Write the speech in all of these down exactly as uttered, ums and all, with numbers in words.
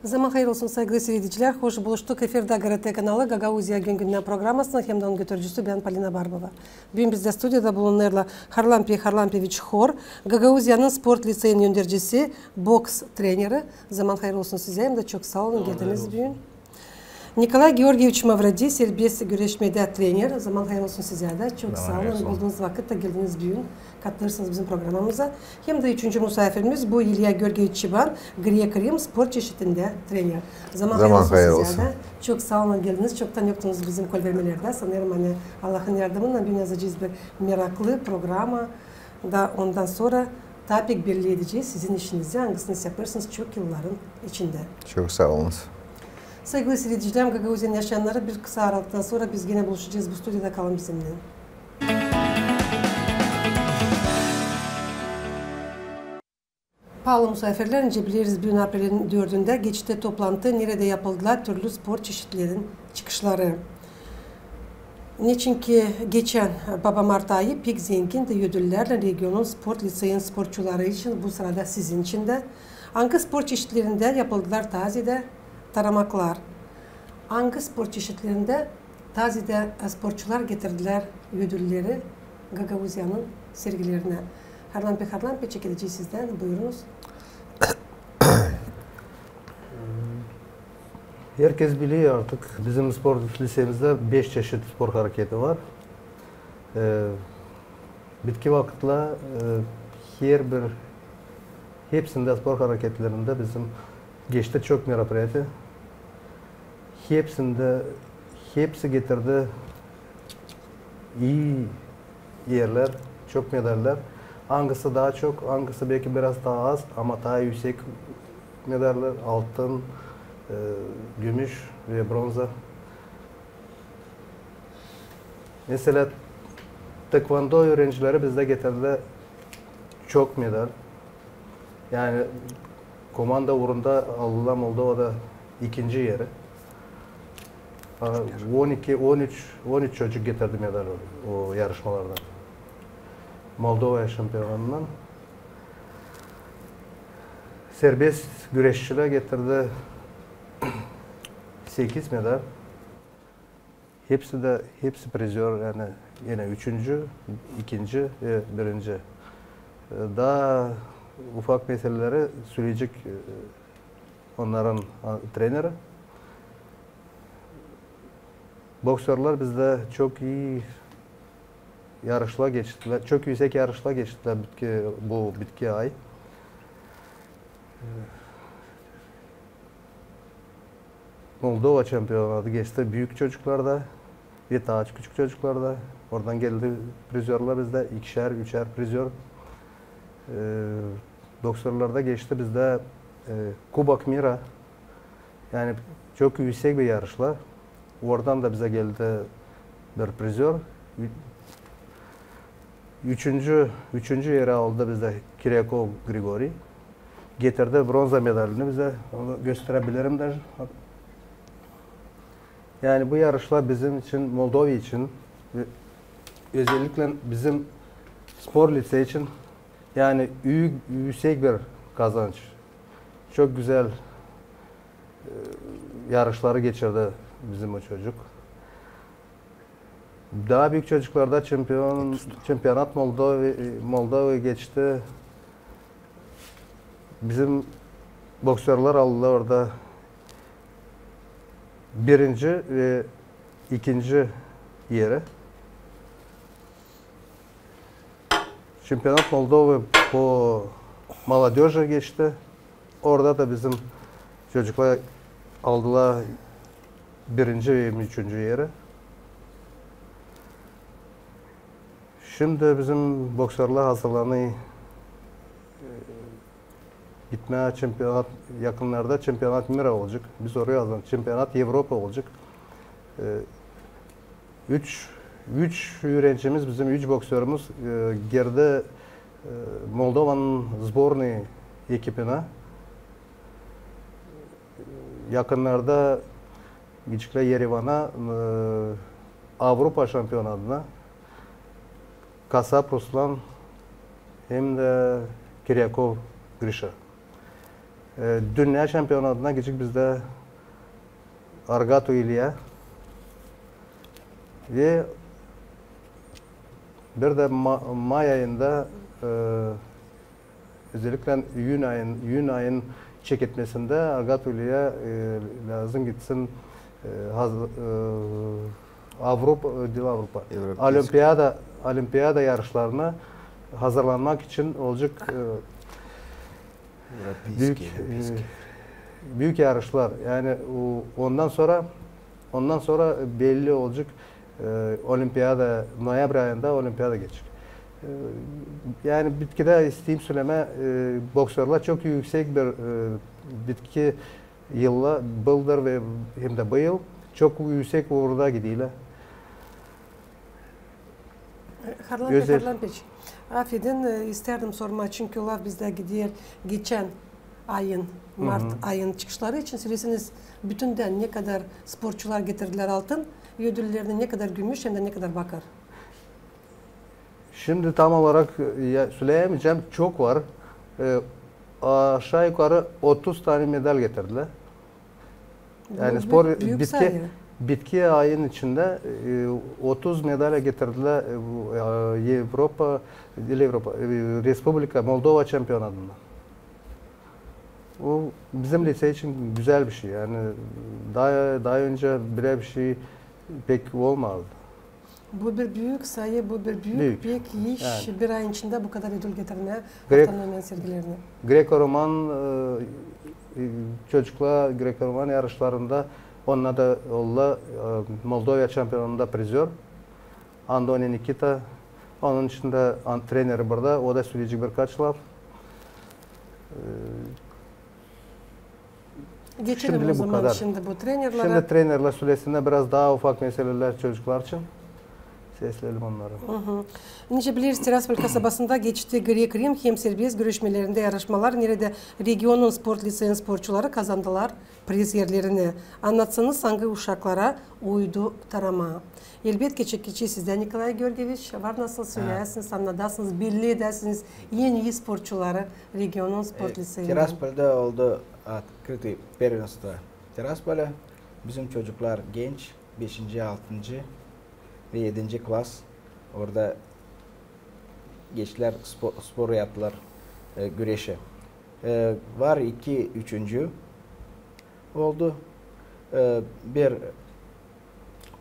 Zaman hayır olsun, saygılı siiredicilär. Hoş buluştuk. Efirdä GRT kanalı, Gagauziya gün-gündän programasının hem dä onun götürücüsü bän, Polina Barbova. Büün bizdä studiyada bulunêrlar Harlampiy Harlampiyeviç Hor, Gagauziyanın sport liţeyinin öndercisi, boks treneri. Zaman hayır olsun sizä hem dä çok saa olun, geldiniz büün. Nikolay Georgieviç Mavrodi, serbest güreşmedä trener. Zaman hayır olsun sizä dä. Çok saa olun, buldunuz vakıt da geldiniz büün, katılêrsınız bizim programamıza. Hem dä üçüncü musaafirimiz bu İlya Georgieviç Çiban, grek-rim sport çeşidindä trener. Zaman hayır olsun sizä dä. Çok saa olun, geldiniz. Çoktan yoktunuz bizim kolvermelerdä. Sanêrım, ani Allahın yardımınnan büün yazacez bir meraklı programa. Da ondan sora taa pek belli edecez sizin işinizi, angısını yapêrsınız çok yılların içindä. Çok saa olunuz. Saygılı siiredicilär, Gagauziyanın yaşayannarı, bir kısa aralıktan sora biz genä buluşacez bu studiyada, kalın bizimnän. Paalı musaafirlär, nicä bilersiniz, büün aprelin dördündä geçti toplantı, neredä yapıldılar türlü sport çeşitlerin çıkışları. Neçinki geçän baba mart ayı pek zengindi ödüllärlän regionun sport liţeyin sportçuları için, bu sırada sizin için dä. Angı sport çeşitlerindä yapıldılar taa zeedä taramaklar? Angı sport çeşitlerindä taa zeedä sportçular getirdilär ödülleri Gagauziyanın sergilerinä? Harlampiy Harlampiyeviç, çekedecez sizdän, buyurunuz. Herkez biler artık, bizim sport liţeyimizdä beş çeşit sport hareketi var. E, bitki vakıtla, e, herbir, hepsindä sport hareketlerindä bizim geçti çok мероприятие. Hepsindä, hepsi getirdi ii erlär, çok medallar. Angısı taa çok, angısı beki biraz taa az, ama taa üüsek medallar, altın, e, gümüş ve bronza. Meselä, taekvondo üürencileri bizdä getirdi çok medal. Yani komanda uurunda aldılar Moldovada ikinci eri. A, on iki, on üç, on üç çocuk getirdi medal o, o yarışmalardan. Moldova şampionundan. Serbest güreşçilär getirdi sekiz medal. Hepsi dä, hepsi prizör, yani, yine üçüncü, ikinci ve birinci. E, taa ufak meseleleri söleyecek, e, onnarın, a, treneri. Boksörlär bizdä çok ii yarışlar geçirdilär, çok üüsek yarışlar geçirdilär bitki, bu bitki ay. Moldova şampionatı geçti büük çocuklarda ve taa küçük çocuklarda. Oradan geldi prizörlär bizdä, ikişär, üçär prizör. E, boksörlerdä geçti bizdä, e, Kubok mira. Yani çok üüsek bir yarışlar. Oradan da bizä geldi bir prizör. Ü-, üçüncü, üçüncü eri aldı bizdä Kiryakov Grigoriy. Getirdi bronza medalini bizä. Onu gösterebilirim даже. Yani bu yarışlar bizim için, Moldova için ve özellikle bizim spor liţeyi için, yani ü-, üüsek bir kazanç. Çok gözäl, e, yarışları geçirdi bizim o çocuk. Taa büük çocuklarda çempion, çempionat Moldova, Moldova geçti. Bizim boksörlär aldılar orada birinci ve ikinci eri. Çempionat Moldova po молодёжи geçti. Orada da bizim çocuklar aldılar birinci ve üçüncü eri. Şindi bizim boksörlär hazırlanêr, e, gitmää çempionat, yakınlarda çempionat mira olacek. Biz oraya hazırlanêrız. Çempionat Evropa olacek. E, üç, üç üürencimiz, bizim üç boksörümüz, e, girdi, e, Moldovanın сборной ekipinä. Yakınlarda gideceklär Yerevana, e, Avropa şampionatına. Kasap Ruslan hem dä Kiryakov Grişa. E, dünnä çempionatına gidecek bizdä Argatu İlya. Ve bir dä ma-, may ayında, e, özelliklän iyün ayın, iyün ayın çeketmesindä Argatu İlya, e, lääzım gitsin, e, haz-, e, Avrupa, e, diil Avrupa, Evropeyskä. Olimpiyada, olimpiyada yarışlarına hazırlanmak için olacek, e, büük, e, büük yarışlar. Yani o, ondan sonra, ondan sonra belli olacek, e, olimpiyada, noyabr ayında olimpiyada geçecek. E, yani bitkidä isteyim sölemää, e, boksörlär çok üüsek bir, e, bitki yılla, bıldır ve hem dä bu yıl çok üüsek uurda giderlär. Harlan Bey, Harlan Bey, afedin, e, istärdim sormaa, çünkü laf bizdä gider geçän ayın, mart ayın çıkışları için. Söleseniz, bütündän ne kadar sportçular getirdilär altın ödüllerini, ne kadar gümüş hem dä ne kadar bakır? Şindi tam olarak, e, ya, söleyämeyecäm, çok var. E, aşaa-yukarı otuz tanä medal getirdilär. Yani büük, spor, büük bitki, sayı. Bitki ayın içindä, e, otuz medal getirdilär, e, bu, e, Evropa, diil Evropa, e, Respublika Moldova çempionatında. Bu bizim lisey için gözäl bir şey. Yani taa, taa öncä bölä bir şey pek olmazdı. Bu bir büük sayı, bu bir büük, pek iş, bir ayın içindä bu kadar ödül getirmää avtonomiyanın sergilerine. Greko-roman, e, e, çocuklar greko-roman yarışlarında, onnar da oldular, e, Moldova çempionatında prizör. Andoni Nikita, onun için dä an-, treneri burada, o da söleyecek birkaç laf. E, Geçelim o zaman şindi bu trenerlerä. Şindi trenerlär sölesin biraz taa ufak meselelär çocuklar için. Sesleyelim onnarı. Nicä bilersiniz, Tiraspol kasabasında geçti grek-rim hem serbest güreşmelerindä yarışmalar, neredä regionun sport liseyin sportçuları kazandılar priz erlerini. Annadısınız, angı uşaklara uydu tarama. Elbetki, çekici sizdä, Nikolay Georgieviç, var nasıl söleyäsiniz, annadasınız, belli edäsiniz en ii sportçuları regionun sport liseyindän. Tiraspolda oldu открытое первенство Тирасполя. Bizim çocuklar genç, beşinci, altıncı ve edinci klas orada geçtiyär, spo-, spor yaptılar, e, güreşi. E, var iki üçüncü oldu. E, bir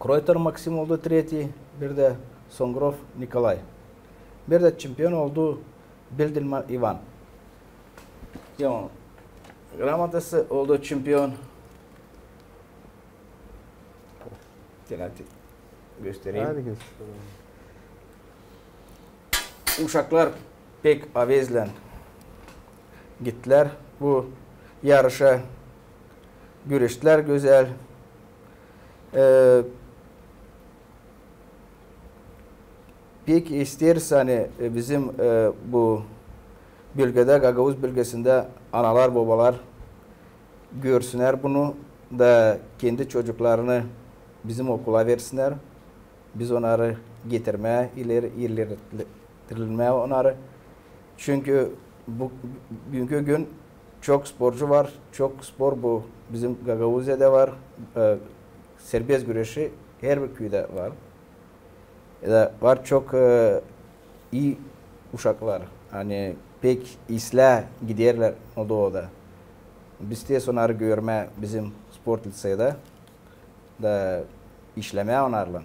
Kroytor Maksim oldu третий, bir dä Songrov Nikolay. Bir dä çempion oldu Bildelman İvan. Onun gramatası oldu çempion. Gel hadi göstereyim. Hadi göster. Uşaklar pek avezlän gittilär bu yarışa. Güreştilär gözäl. E, pek isteeriz, ani, e, bizim, e, bu bölgedä, Gagauz bölgesindä analar, bobalar görsünnär bunu da kendi çocuklarını bizim okula versinnär. Biz onnarı getirmää ileri, ilerletmää onnarı. Çünkü bu, büünkü gün çok sporcu var, çok spor bu bizim Gagauziyada var. E, serbest güreşi herbir küüdä var. Da var çok, e, ii uşaklar, ani pek islää giderlär Moldovada. Biz isteeriz onnarı görmää bizim sport liseydä da işlemää onnarlan.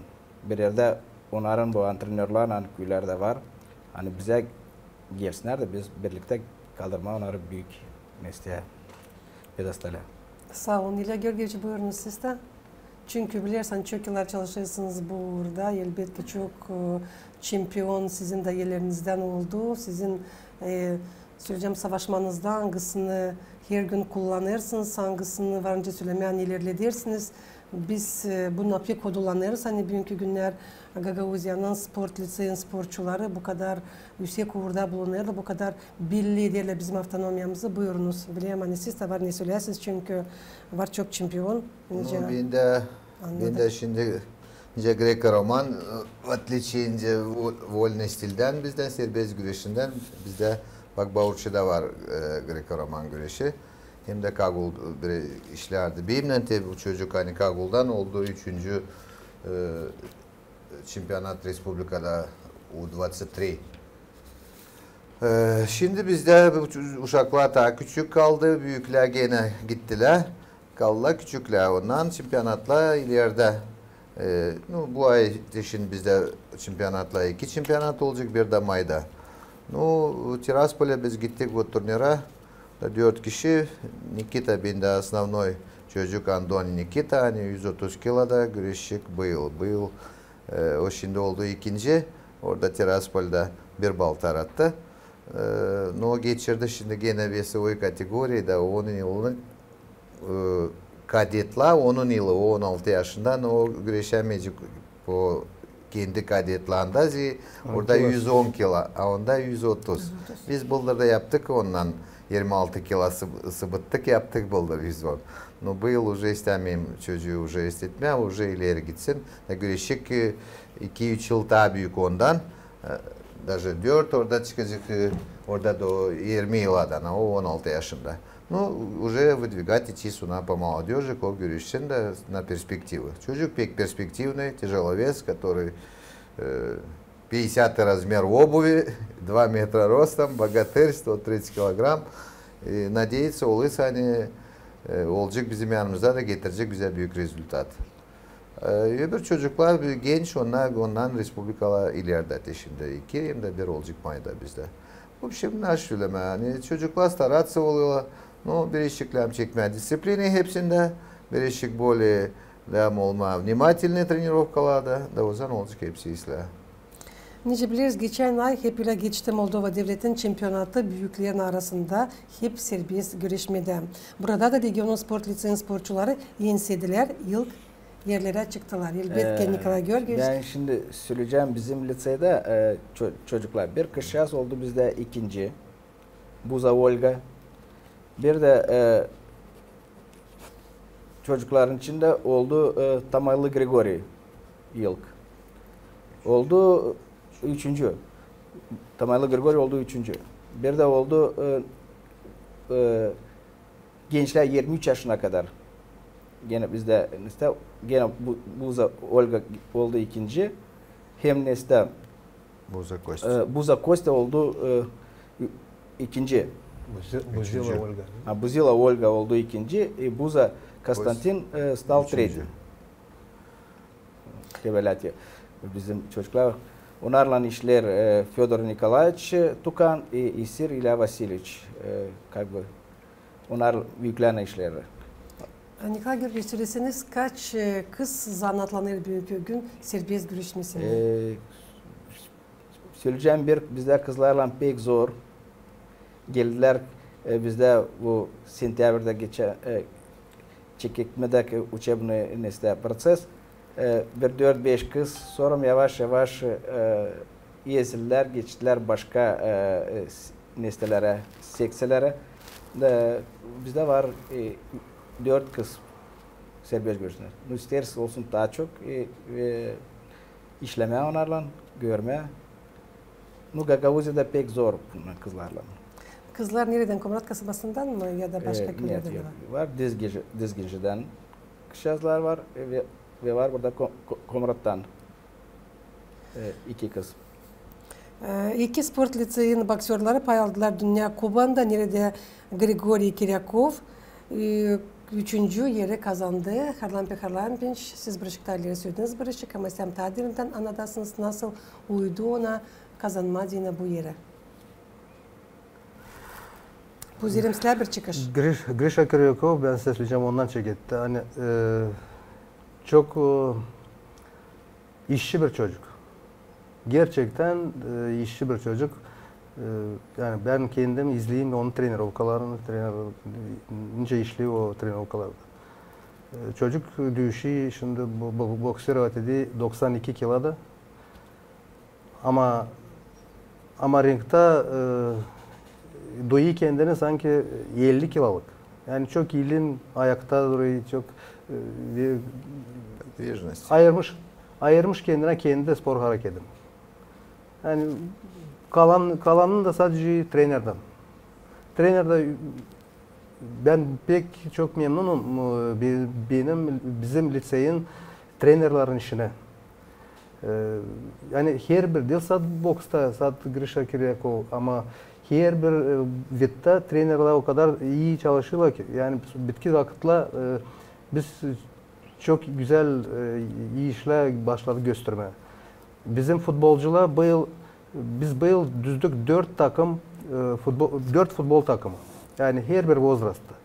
Bir erdä onnarın bu antrenörlar, ani küülerdä var, ani bizä gelsinnär dä biz birliktä kaldırmaa onnarı büük mesleä, pedestalä. Saa olun, İlya Georgieviç, buyurunuz siz dä. Çünkü bilersiniz, çok yıllar çalışêrsınız bu uurda, elbetki çok, e, çempion sizin dä ellerizdän oldu, sizin, e, söleyecäm, savaşmanızda, angısını her gün kullanêrsınız, angısını var nicä sölemää, ilerledersiniz. Biz, e, bununnan pek odurlanêrız, ani büünkü günnär Gagauziyanın sport liseyin sportçuları bu kadar üüsek uurda bulunêrlar, bu kadar belli ederlär bizim avtonomiyamızı. Buyurunuz, bilerim, ani siz dä var ne söleyäsiniz, çünkü var çok çempion. Ну, bendä, bendä şindi nicä greko-roman, e, в отличие nicä vo-, вольный стильдän bizdä, serbest güreşindän bizdä, bak, Baurçuda var, e, greko-roman güreşi. hem dä Kagul bir işlärdi. Benimnän te bu çocuk, ani Kaguldan oldu üçüncü, e, çempionat respublikada U двадцать три. E, şindi bizdä bu uşaklar taa küçük kaldı, büüklär genä gittilär. Kaldılar küçüklär, ondan çempionatlar ileridä. E, nu, bu ay için bizdä çempionatlar, iki çempionat olacek, bir dä mayda. Nu, Tiraspolä biz gittik bu turnirä. Da dört kişi, Nikita bendä osnovnoy çocuk, Andon Nikita, ani üz otuz kiloda güreşecek bu yıl. Bu yıl, e, o şindi oldu ikinci, orada Tiraspolda bir bal tarattı. E, no geçirdi şindi genä весовой kategoriyada, onun yılını, e, kadetlär, onun yılı, o on altı yaşında, no o güreşämeyecek o kendi kadetlerindä, zi orada on kilo. Üz on kilo, a onda üz otuz. Üz otuz. Biz bıldırda yaptık ondan irmi altı kilo sıb-, sıbıttık, yaptık bıldır üz on. No bu yıl uje istämeerim çocuku uje istetmää, uje ileri gitsin. Da güreşecek, e, iki-üç yıl taa büük ondan. E, даже dört orada çıkacek, e, orada da o irmi yıladan, a o on altı yaşında. Ну, уже выдвигать идти сюда по молодёжи, ko güreşsin dä на перспективу. Çocuk pek перспективный, тяжеловес, который, э, пятидесятый размер обуви, два метра ростом, богатырь, сто тридцать килограмм. И надеяться olêrız, ani, e, olacek bizim yanımızda da getirecek bizä büük rezultat. E, öbür çocuklar bir genç, onnar, ondan respublikalar ileridä te şindi. İki hem dä bir olacek mayda bizdä. В общем, nasıl sölemää, ani çocuklar стараться olêrlar, no, birazcık lääzım çekmää disţiplini hepsindä, birazcık более lääzım olmaa внимательный trenirovkalarda, da ozaman olacek hepsi islää. Nicä bileriz, geçän ay hep ölä geçti Moldova devletin çempionatı büüklerin arasında, hep serbest güreşmedä. Burada da regionun sport liţeyin sportçuları ensedilär, ilk erlerä çıktılar. Elbetki, e, Nikolay Georgieviç. Bän şindi söleyecäm, bizim liţeydä, e, ço-, çocuklar, bir kızçaaz oldu bizdä ikinci, Buza Olga. Bir dä, e, çocukların içindä oldu, e, Tamaylı Grigorij ilk. Oldu üçüncü. Tamaylı Grigorij oldu üçüncü. Bir dä oldu, e, e, gençlär irmi üç yaşına kadar. Genä bizdä, nesä, genä Bu-, Buza Olga oldu ikinci. Hem nesä, Buza Kostya. E, Buza Kostya oldu, e, ü-, ikinci. Buzi-, Buzila Olga. Ha, Buzila Olga oldu ikinci, e, Buza Konstantin, e, stal treçi. Kevelâti. Bizim çocuklar. Onnarlan işleer, e, Födor Nikolaeviç, e, Tukan, e, Isir İlya Vasilyeviç, e, как бы, onnar büüklerin işleeri. Nikolay Georgieviç, söleseniz, kaç, e, kız zanaatlanêr büünkü gün serbest güreşmesindä? E, söleyecäm, bir bizdä kızlarlan pek zor. Geldilär, e, bizdä bu sentâbrdä geçä, e, çeketmedä, e, учебный nesä proţes. E, bir dört-beş kız, sora yavaş-yavaş, e, ezildilär, geçtilär başka, e, e, s-, nesä, sekţiyalara. Da bizdä var, e, dört kız serbest güreşedä. Nu, isteeriz olsun taa çok, e, ve işlemää onnarlan, görmää. Nu, Gagauziyada pek zor bunnar kızlarlan. Kızlar neredän, Komrat kasabasından mı ya da başka, e, köylerdän mi var? Var, Dizginci-, Dizgincidän kızçaazlar var, e, ve, ve var burada Ko-, Ko-, Komrattan, e, iki kız. E, iki sport liţeyin boksörları pay aldılar Dünnä Kubanda, neredä Grigorij Kiryakov, e, üçüncü eri kazandı. Harlampi Harlampieviç, siz birazcık taa ileri sölediniz birazcık, ama isteerim taa derindän annadasınız, nasıl uydu ona kazanmaa deyni bu eri. Bu zerimslää bir çıkış. Griş-, Grişa Kiryakov, bän söleyecäm, ondan çeketti. Ani, e, çok, e, işçi bir çocuk. Gerçektän, e, işçi bir çocuk. E, yani bän kendim izleyim onu trenirovkalarını, trener, nicä işleer o trenirovkalarda. E, çocuk düüşer şindi bo-, bo-, boksirovat edi doksan iki kiloda. Ama, ama ringtä, e, duyêr kendini sanki elli kiloluk. Yani çok ilin ayakta durêr, çok, e, ve ayırmış, ayırmış kendinä kendi spor hareketini. Yani kalan, kalanını da sadece trenerdän. Trener dä Bän pek çok memnunum, e, be-, benim, bizim liţeyin trenerlerin işinä. E, yani herbir, diil sade boksta, sade Grişa Kiryakov, ama herbir, e, vidda trenerlär o kadar ii çalışêrlar ki, yani bitki vakıtta, e, biz çok gözäl, e, ii işlär başladık göstermää. Bizim futbolcular bu yıl, biz bu yıl düzdük dört takım, e, futbol, dört futbol takımı. Yani herbir vozrastta.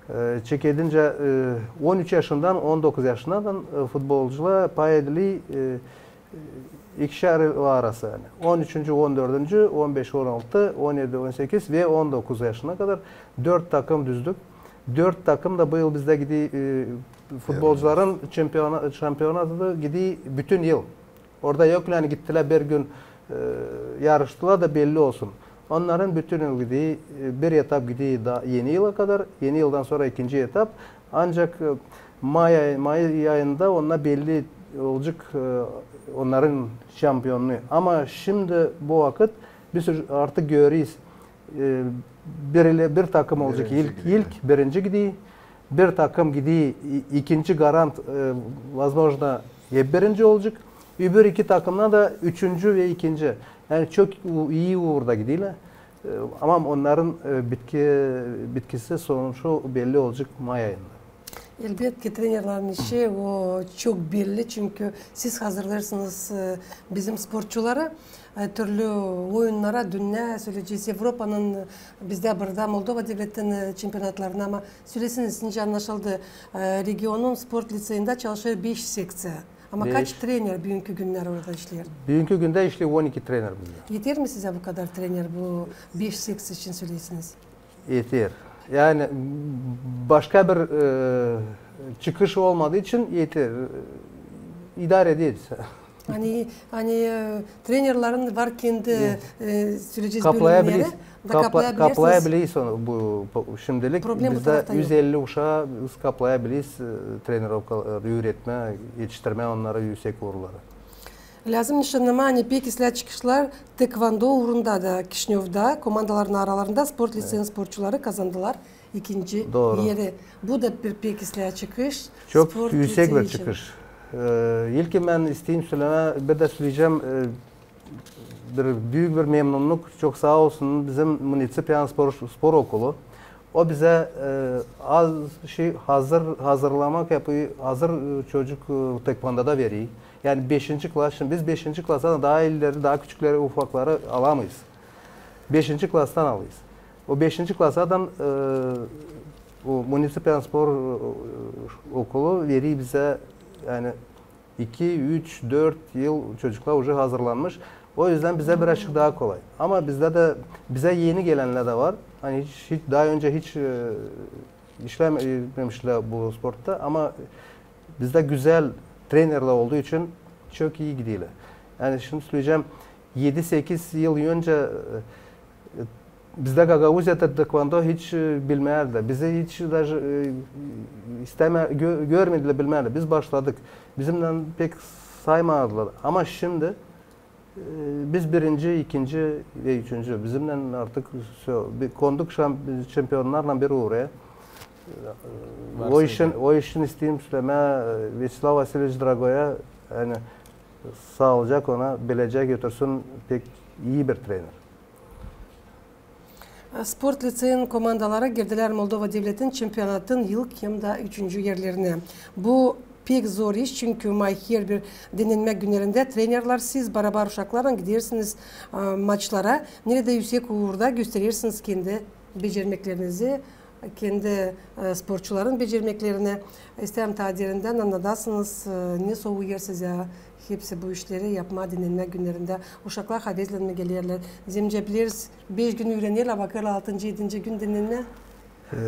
E, çekedincä, e, on üç yaşından on dokuz yaşınadan, e, futbolculara pay edili, e, ikişär yıl arası, yani. On üçüncü, on dördüncü, on beş, on altı, on edi, on sekiz ve on dokuz yaşına kadar dört takım düzdük. Dört takım da bu yıl bizdä gidi, e, futbolcuların çempiona-, çempionatı da gidi bütün yıl. Orada yok, yani gittilär bir gün, e, yarıştılar da belli olsun. Onnarın bütün yıl gidi, e, bir etap gidi da Eni yıla kadar, Eni yıldan sora ikinci etap. Ancak, e, may ay-, may ayında onnar belli olacek, e, onnarın çempionunu. Ama şindi bu vakıt biz artık göreriz, e, bir ile bir takım olacek. İlk, ilk birinci gidi, bir takım gidi, i-, ikinci garant, e, возможно, hep birinci olacek. Öbür iki takımda da üçüncü ve ikinci. Yani çok u-, ii uurda giderlär. E, ama onnarın, e, bitki, bitkisi, sonucu belli olacek may ayında. Elbetki, trenerlerin işi o çok belli, çünkü siz hazırlêêrsınız, e, bizim sportçuları, e, türlü oyunnara, dünnä, söleyecez, Evropanın, e, bizdä burada Moldova devletin, e, çempionatlarına, ama sölesin, nicä annaşıldı, e, regionun sport liţeyindä çalışêr beş sekţiya. Ama kaç trener büünkü günnär orada işleer? Büünkü gündä işleer on iki trener bizdä. Eter mi sizä bu kadar trener, bu beş sekţiya için söleersiniz? Eter. Yani başka bir, e, çıkış olmadıı için eter. İdarä ederiz. Ani, ani, e, trenerlerin var kendi, e, söleyecez, bölümleri. Kaplayabilersiniz. Kaplayabilersiniz onu bu, bu, şimdilik bizdä üz elli uşaa biz kaplayabilersiniz, e, trenirovkaları, üüretmää, etiştirmää onnarı üüsek uurlara. Lääzım nışannamaa, ani pek islää çıkışlar taekwondo uurunda da Kişinövda komandaların aralarında sport liţeyin sportçuları kazandılar ikinci eri. Bu da bir pek islää çıkış. Çok üüsek bir çıkış. E, ilkin bän isteerim sölemää, bir dä söleyecäm, e, bir büük bir memnunnuk, çok saa olsun bizim municipial spor, spor okulu. O bizä, e, az şey hazır, hazırlamak yapêr, hazır, e, çocuk, e, taekwondoda verer. Yani beşinci klas, şindi biz beşinci klasa taa ileri, taa küçükleri, ufakları alamêêrız. Beşinci klastan alêrız. O beşinci klasadan, e, o municipial spor, e, okulu verer bizä, yani iki, üç, dört yıl çocuklar уже hazırlanmış. O yüzden bizä birazcık taa kolay. Ama bizdä dä, bizä eni gelenlär dä var. Ani hiç, hiç, taa öncä hiç, e, işlememişlär bu sportta. Ama bizdä gözäl trenerlär olduu için çok ii giderlär. Yani şindi söleyecäm, edi-sekiz yıl öncä, e, bizdä Gagauziyada taekwondo hiç, e, bilmärdilär. Bizi hiç даже, e, istämä-, gö-, görmedilär, bilmärdilär. Biz başladık. Bizimnän pek saymadılar. Ama şindi, e, biz birinci, ikinci ve üçüncü. Bizimnän artık всё. Bir konduk şam-, çempionlarlan bir oraya. O işin, o işin isteerim sölemää, e, Vyaçeslav Vasilyeviç Dragoya, yani saalıcak ona, bilecää götürsün, pek ii bir trener. Sport liţeyin komandaları girdilär Moldova devletin çempionatın ilk hem dä üçüncü erlerinä. Bu pek zor iş, çünkü may herbir denenmäk günnerindä trenerlär, siz barabar uşaklarlan gidersiniz, e, maçlara, neredä üüsek uurda gösterersiniz kendi becermeklerinizi, kendi, e, sportçuların becermeklerini. İsteerim taa derindän annadasınız, e, ne soğuyêr sizä hepsi bu işleri yapmaa denenmäk günnerindä. Uşaklar havezlän mi gelerlär? Zerä bileriz, beş gün üürenerlär, bakêrlar altıncı, edinci gün denenmää. E,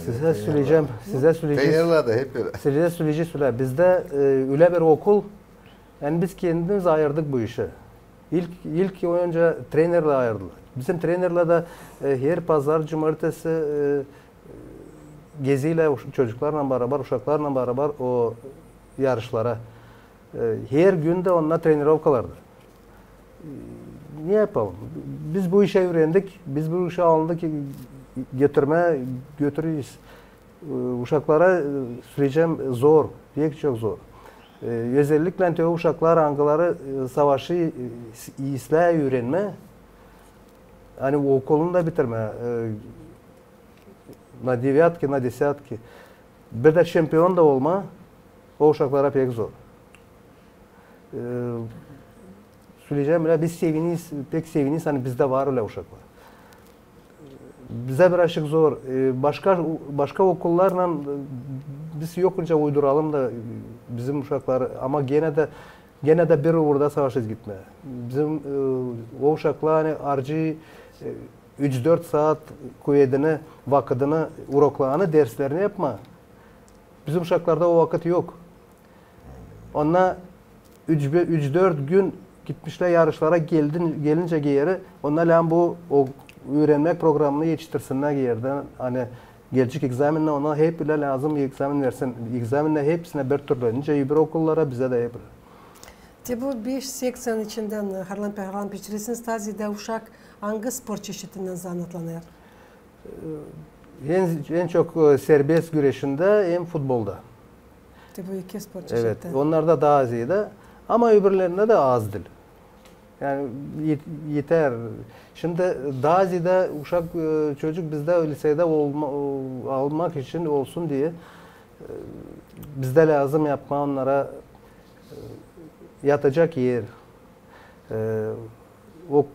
sizä söleyecäm, sizä söleyecäm. Trenerlär dä hep ölä. Sizä söleyecäm, sölä. Bizdä, e, ölä bir okul, yani biz kendimiz ayırdık bu işi. İlk, ilk öncä trenerlär ayırdılar. Bizim trenerlär dä, e, her pazar, cumartesi, e, gezerlär uş-, çocuklarlan barabar, uşaklarlan barabar o yarışlara. E, her gün dä onnar trenirovkalarda. E, ne yapalım? Biz bu işä üürendik, biz bu işä alındık, e, götürmää götüreriz. E, uşaklara, e, söleyecäm, zor, pek çok zor. E, özelliklän te o uşaklar, angıları, e, savaşı, e, s-, islää üürenmää, ani okulunu da bitirmää, e, na devyatki, na desyatki. Bir dä çempion da olmaa, o uşaklara pek zor. E, söleyecäm, ölä biz seviniz, pek seviniz, ani bizdä var ölä uşaklar. Bizä birazcık zor. E, başka, başka okullarlan, e, biz yokunca uyduralım da, e, bizim uşakları, ama genä dä, genä dä bir uurda savaşêrız gitmää. Bizim, e, o uşaklar, ani arcıêr, e, üç-dört saat kuvedini, vakıdını, uroklarını, derslerini yapmaa. Bizim uşaklarda o vakıt yok. Onnar üç, üç-dört gün gitmişlär yarışlara, geldin, gelincä geeri, onnar lääzım bu, o üürenmäk programını etiştirsinnär geerdän, ani gelecek egzamennär, onnar hep ölä lääzım egzamen versin. Egzamennär hepsinä bir türlü, nicä öbür okullara, bizä dä hep. Te bu beş sekţiyanın içindän, e, harlan-harlan biçirersiniz, taa ziyadä uşak angı sport çeşidindän zanaatlanêr? En, en çok, e, serbest güreşindä hem futbolda. Te bu iki sport çeşidi. Evet, onnarda taa ziyadä, ama öbürlerindä dä az diil. Yani yet-, yeter. Şindi taa ziyadä uşak, e, çocuk bizdä liţeydä olma-, o-, almak için olsun diye, e, bizdä lääzım yapmaa onnara, e, yatacak er, e, ok-,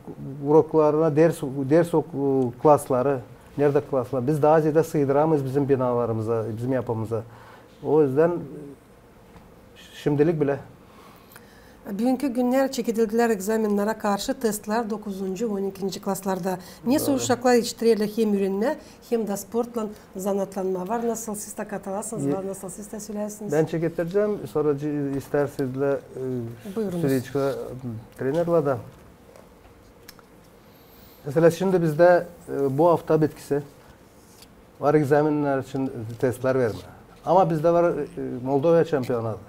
uroklarına ders, ders ok-, klasları, neredä klaslar? Biz taa ziyadä sıydıramêêrız bizim binalarımıza, bizim yapımıza. O üzdän şimdilik bilä. Büünkü günnär çekidildilär egzamennara karşı testlär dokuzuncu, on ikinci klaslarda. Nesoy uşaklar etiştireler hem üürenmää, hem dä sportlan zanaatlanmaa. Var nasıl siz dä katılasınız, var nasıl siz dä söleersiniz. Bän çekettirecäm, sora istärsiz dä, e, söleyecek trenerlär dä. Meselä, şindi bizdä, e, bu afta bitkisi var egzamennär için testlär vermää. Ama bizdä var, e, Moldova çempionatı.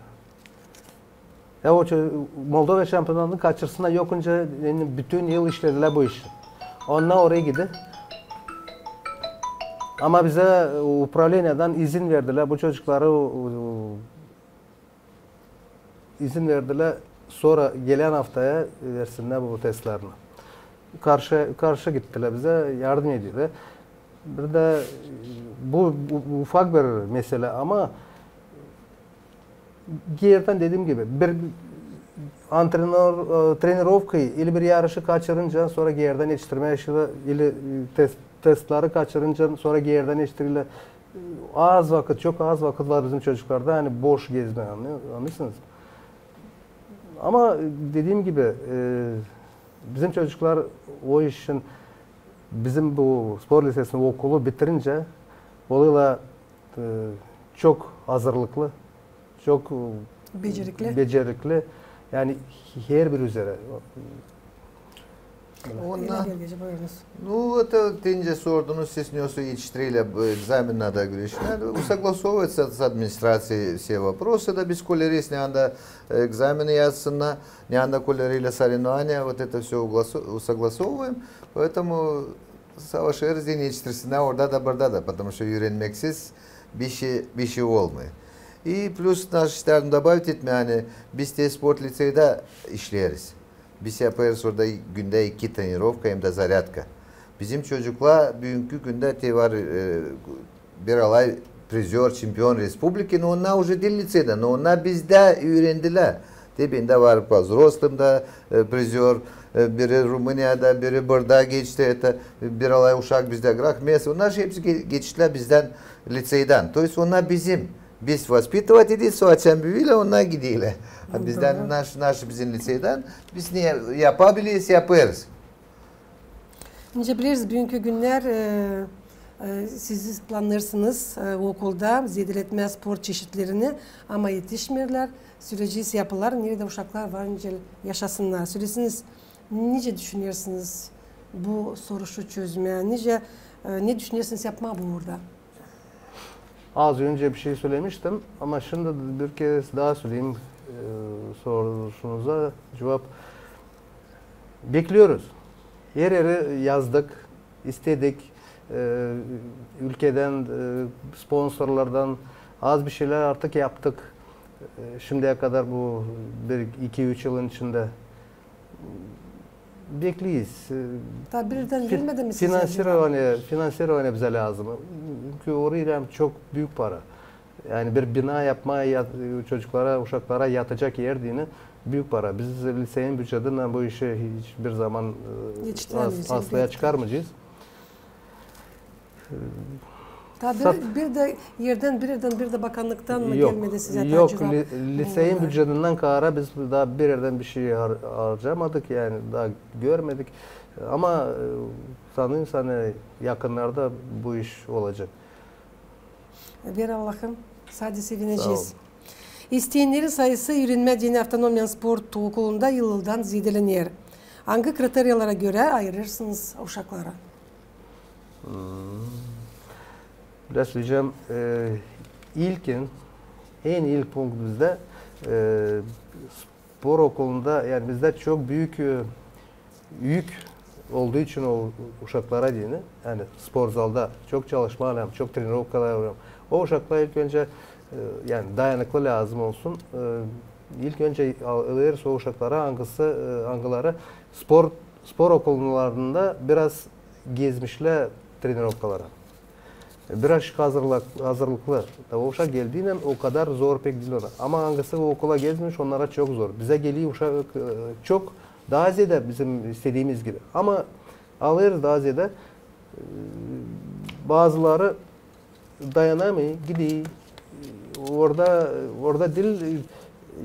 Ya o ço-, Moldova çempionatını kaçırsınnar, yokunca, yani, bütün yıl işledilär bu işi. Onnar oraya gider. Ama bizä, e, upravleniyedän izin verdilär bu çocukları, e, izin verdilär, sora gelän aftaya versinnär bu testlerini. Karşı, karşı gittilär bizä, yardım edildi. Bir dä bu, bu, bu ufak bir meselä, ama geerdän, dediim gibi, bir antrenör, e, trenirovkayı ili bir yarışı kaçırınca, sora geerdän etiştirmää işi dä, ili, e, test, testleri kaçırınca, sora geerdän etiştirilä. Az vakıt, çok az vakıt var bizim çocuklarda, ani boş gezmää, anlêêrsınız. Ama dediim gibi, e, bizim çocuklar o işin, bizim bu sport liţesini, okulu bitirincä, olêrlar, e, çok hazırlıklı, çok, e, becerikli. Yani herbir üzerä. Ondan, buyurunuz. Nu, o da te nicä sordunuz, siz nesoy etiştireler bu egzamennarda güreşmää. Usaglasovuyêrız s administraţiyayı все вопросы da biz kolereriz, neredä, e, egzameni yazsınnar, neredä kolereriz соревнования, вот это всё угласо-, усагlasовуем. Поэтому savaşêrız, etiştirsinnär orada da, burada da, потому что üürenmeksiz bişey, bişey olmêêr. И плюс naşey istärdim добавить etmää, ani biz te sport liţeydä işleeriz. Biz yapêrız orada gündä iki trenirovka hem dä zarядка. Bizim çocuklar büünkü gündä te var, e, bir alay призёр, чемпион республики, но onnar уже diil liţeydä, но onnar bizdä üürendilär. Te bendä var по взрослым da, e, призёр, e, biri Rumuniyada, biri burada geçti, это, bir alay uşak bizdä, Grahmesi. Onnar hepsi ge-, geçtilär bizdän liţeydän. То есть onnar bizim, biz воспитывать ederiz, açan büüyülär, onnar giderlär. Bizdän naş-, naş bizim liţeydän, biz ne yapabiliriz, yapêrız. Nicä bilersiniz, büünkü günnär, e, e, siz plannêêrsınız, e, okulda zeedeletmää sport çeşitlerini, ama etişmeerlär, söleyecez yapılar, neredä uşaklar var, nicä yaşasınnar. Söleesiniz, nicä düşünersiniz bu soruşu çözmää, nicä, e, ne düşünersiniz yapmaa bu uurda? Az öncä bişey sölemiştim, ama şindi bir kerä taa söleyim, e, soruşunuza cuvap. Bekliyoruz. Her eri yazdık, istedik. e, ülkedän, e, sponsorlardan az bir şeylär artık yaptık. E, şimdiyä kadar bu bir, iki, üç yılın içindä. Bekleeriz. E, Taa birärdän fin-, gelmedi mi sizä finansirovanie, finansirovanie bizä lääzım. Çünkü orayı hem çok büük para. Yani bir bina yapmaa, yat-, çocuklara, uşaklara yatacak er deyni büük para. Biz liseyin bücetinnän bu işi hiçbir zaman, e, as-, aslaya çıkarmayacez. Taa bir, bir dä erdän, birärdän, bir dä bakannıktan mı gelmedi sizä taa cuvap? Yok, li-, liseyin bücetinnän kaara biz taa birärdän bir şey har-, harcamadık, yani taa görmedik. Ama, e, sanêrım, sanêrım, yakınnarda bu iş olacek. Ver Allahım, sade sevinecez. Saa olun. İsteyenerin sayısı üürenmää deyni avtonomiyanın sport okulunda yıldan zeedelener. Angı kriteriyalara görä ayırêrsınız uşakları? Hmm. Biraz söyleyecäm, e, ilkin, en ilk punkt bizdä, e, spor okulunda, yani bizdä çok büük, e, yük olduğu için o uşaklara deyni, yani sport zalda çok çalışmaa lääzım, çok trenirovkalar var. O uşaklar ilk önce, e, yani dayanıklı lääzım olsun. E, ilk önce al-, alêrız o uşaklara, angısı, e, angıları spor, spor okullarında biraz gezmişlär trenirovkalara. Biraz hazırlık-, hazırlıklı. Taa o uşak geldiynän o kadar zor pek diil ona. Ama angısı okula gezmemiş, onnara çok zor. Bizä geliyor uşak, e, çok taa zeedä bizim istediimiz gibi. Ama alêrız taa zeedä, e, bazıları dayanamêêr, gider. Orada, orada diil, e,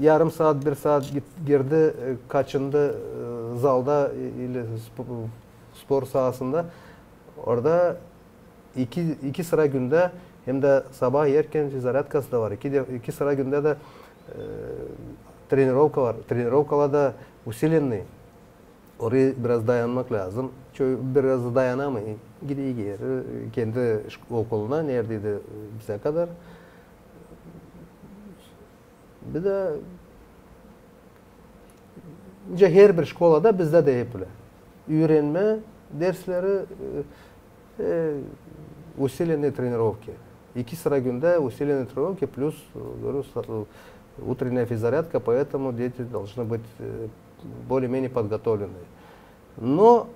yarım saat, bir saat git-, girdi, e, kaçındı, e, zalda, e, ili sp-, spor saasında. Orada iki, iki sıra gündä, hem dä sabaa erken zaryadkası da var. İki dä, iki sıra gündä dä, e, trenirovka var. Trenirovkalar da усиленный. Orayı biraz dayanmak lääzım. Ço-, biraz dayanamêêr. Gider geeri kendi ş-, okuluna, neredäydi, e, bizä kadar. Bir dä, nicä herbir şkolada, bizdä dä hep ölä. Üürenmä dersleri, e, e, усиленные тренировки. İki sıra gündä усиленные тренировки плюс, e, говорю, с-, e, утренняя физзарядка, поэтому дети должны быть, e, более-менее подготовленные. Но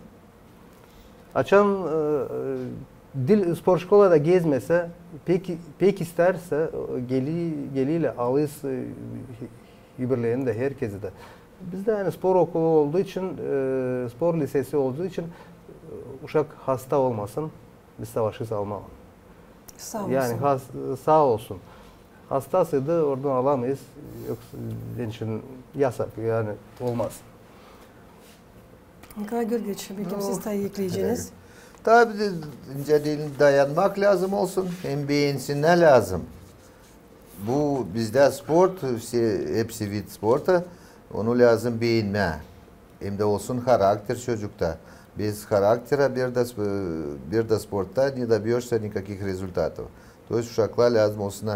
açan, e, e, diil spor şkolada gezmesä, pek, pek istärsä, e, geli-, gelilär, alêrız, e, öbürlerini dä, herkezi dä. Bizdä, yani, spor okulu olduğu için, e, spor lisesi olduğu için, e, uşak hasta olmasın, biz savaşêrız almaa. Saa olsun. Yani, has-, saa olsun. Hastasıydı, oradan alamêêrız. Yoksa benim için yasak, yani, olmaz. Nikolay Georgieviç, belki siz taa ekleyeceniz. Tabii, nicä deyni, dayanmak lääzım olsun, hem beğensinnär lääzım. Bu bizdä sport, все, hepsi vid sporta, onu lääzım beğenmää. Hem dä olsun harakter çocukta. Без характера bir dä sp-, bir dä sportta не добьёшься никаких результатов. То есть uşaklar lääzım olsun,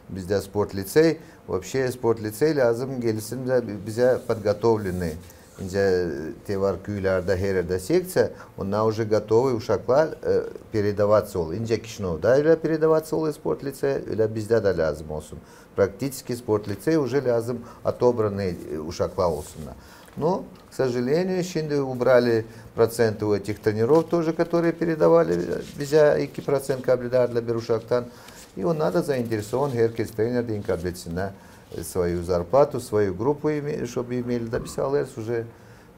bizdä sport lisey, вообще sport lisey lääzım gelsin dä bi-, bizä подготовленный. Nicä te var küülerdä, her erdä sekţiya, onnar уже готовый uşaklar, e, передаваться olêr. Nicä Kişinövdä ölä передаваться olêr sport lisey, ölä bizdä dä lääzım olsun. Практически sport lisey уже lääzım отобранный, e, uşaklar olsunnar. Но, к сожалению, şindi убрали проценты у этих тренеров тоже, которые передавали, e, bizä iki proţent kabledärlär bir uşaktan. И onnar da заинтересован, herkez trener deyni kabletsin, e, свою зарплату, свою группу име-, чтобы имели, da biz alêrız уже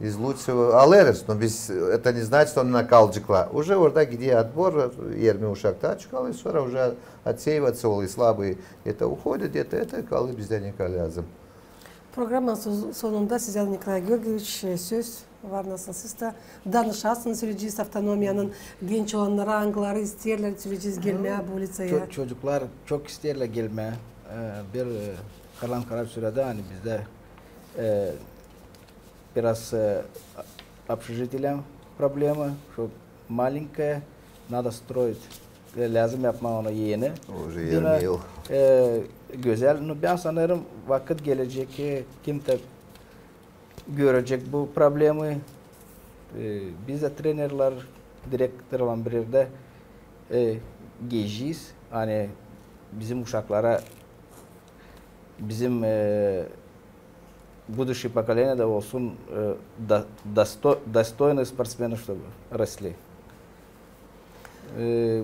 из лучшего, alêrız, но biz, это не значит, что onnar kalaceklar. Уже orada gider отбор, yirmi uşak taa çıkêr, sora уже отсеиваться olêr, слабые где-то уходят, где-то это, kalêr bizdä ne kadar lääzım. Programanın so-, sonunda sizä, Nikolay Georgieviç, e, söz var, nasıl siz dä danışasınız, söleyecez avtonomiyanın genç olannara, angıları isteerlär, söleyecez, gelmää bu liseyä. Ço-, çocuklar çok isteerlär gelmää. E, bir, e, kalan karar sürede, ani bizdä, e, biraz, e, общежитиелän problema, что маленькое, надо строить. E, lääzım yapmaa onu eni. Уже yirmi yıl. E, gözäl. No, bän sanêrım, vakıt gelecek, e, kimsä görecek bu problemayı. E, biz dä trenerlär, direktorlan bir erdä e, geçecez. Ani bizim uşaklara, bizim, e, будущее поколение da olsun, e, da, dosto-, достойные спортсмены, чтобы росли. E,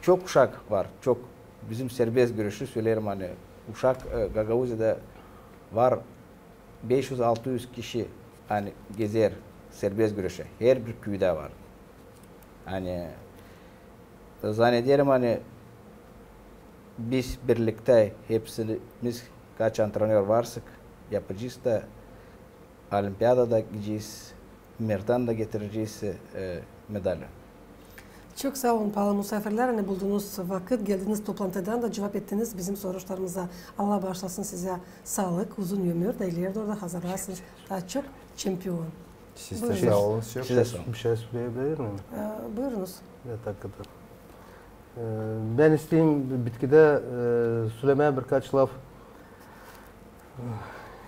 çok uşak var, çok. Bizim serbest görüşü, söleerim, ani uşak, e, Gagauziyada var beş üz, altı üz kişi, ani gezer serbest görüşä. Herbir küüdä var. Ani zannederim, ani biz birliktä hepsimiz, kaç antrenör varsak, yapacez da olimpiadada gidecez, Mertan da getirecez, e, medali. Çok saa olun, paalı musaafirlär, ani buldunuz vakıt, geldiniz toplantıdan da cuvap ettiniz bizim soruşlarımıza. Allah baaşlasın sizä saalık, uzun ömür da ileri dooru da hazırlasın taa çok çempion. Siz dä saa olun. Siz dä saa olun. Bir şey söleyebilir miyim? E, buyurunuz. Bir dakika. E, bän isteerim bitkidä, e, sölemää birkaç laf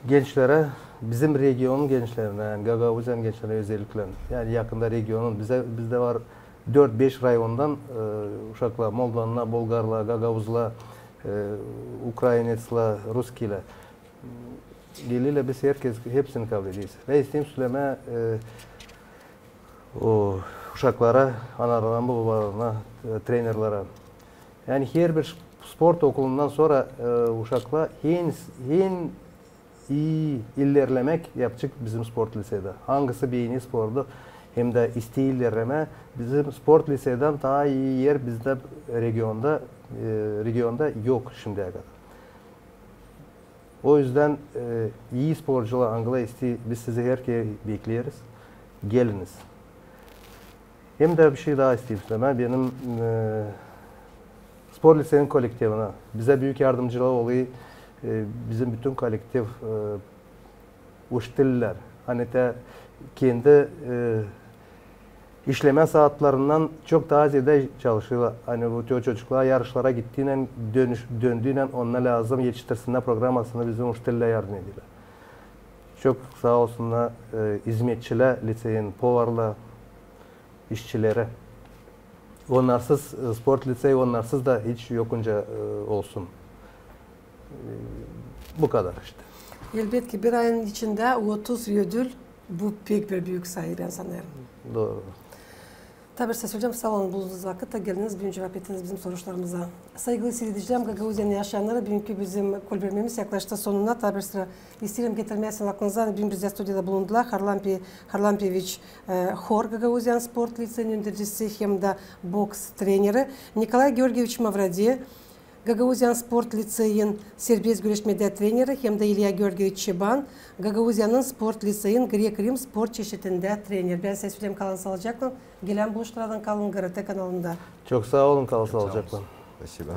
gençlerä, bizim regionun gençlerinä, ani Gagauziyanın gençlerinä özellikle. Yani yakında regionun, bizä, bizdä var dört-beş rayondan, e, uşaklar, moldanlar, bolgarlar, gagauzlar, e, ukrainetslar, ruskiylär. Gelirlär, biz herkez, hepsini kabul ederiz. Ve isteerim sölemää, e, o uşaklara, analarına, babalarına, e, trenerlerä. Yani herbir sport okulundan sora, e, uşaklar en, en ii ilerlemäk yapacek bizim sport liseydä. Angısı beener sportu hem dä isteer ilerlemää, bizim sport liseydän taa ii er bizdä regionda, e, regionda yok şimdiyä kadar. O üzdän, e, ii sporcular, angılar isteer, biz sizi herkezi bekleeriz. Geliniz. Hem dä bir şey taa isteerim sölemää. Benim, e, sport liseyin kollektivinä, bizä büük yardımcılar olêr, e, bizim bütün kollektiv, e, uçitellär. Ani te kendi, e, işlemä saatlarından çok taa zeedä çalışêrlar. Ani bu çocukluklar yarışlara gittiynän, dönüş-, döndüynän, onnar lääzım etiştirsinnär programasını, bizim uçitellär yardım ederlär. Çok saa olsunnar, e, izmetçilär, liseyin povarlar, işçileri. Onnarsız, e, sport liseyi onnarsız da hiç yokunca, e, olsun. E, bu kadar işte. Elbetki, bir ayın içindä otuz ödül, bu pek bir büük sayı, bän sanêrım. Dooru. Taa bir şey söleyecäm, saa olun, buldunuz vakıt da geldiniz, büün cuvap ettiniz bizim soruşlarımıza. Saygılı siiredicilär, Gagauziyanın yaşayannarı, büünkü bizim kolbermeemiz yaklaştı sonuna. Taa bir sıra isteerim getirmää sizin aklınıza, büün bizdä studiyada bulundular Harlampi Harlampieviç, e, hor Gagauziyanın sport liseyin öndercisi hem dä boks treneri, Nikolay Georgieviç Mavrodi, Gagauziyanın sport liseyin serbest güreşmedä treneri, hem dä İlya Georgieviç Çeban, Gagauziyanın sport liseyin grek-rim sport çeşidindä trener. Bän sizä söleyim, kalın saalıcaklan, gelän buluşmadan kalın GRT kanalında. Çok saa olun, kalın saalıcaklan. Спасибо.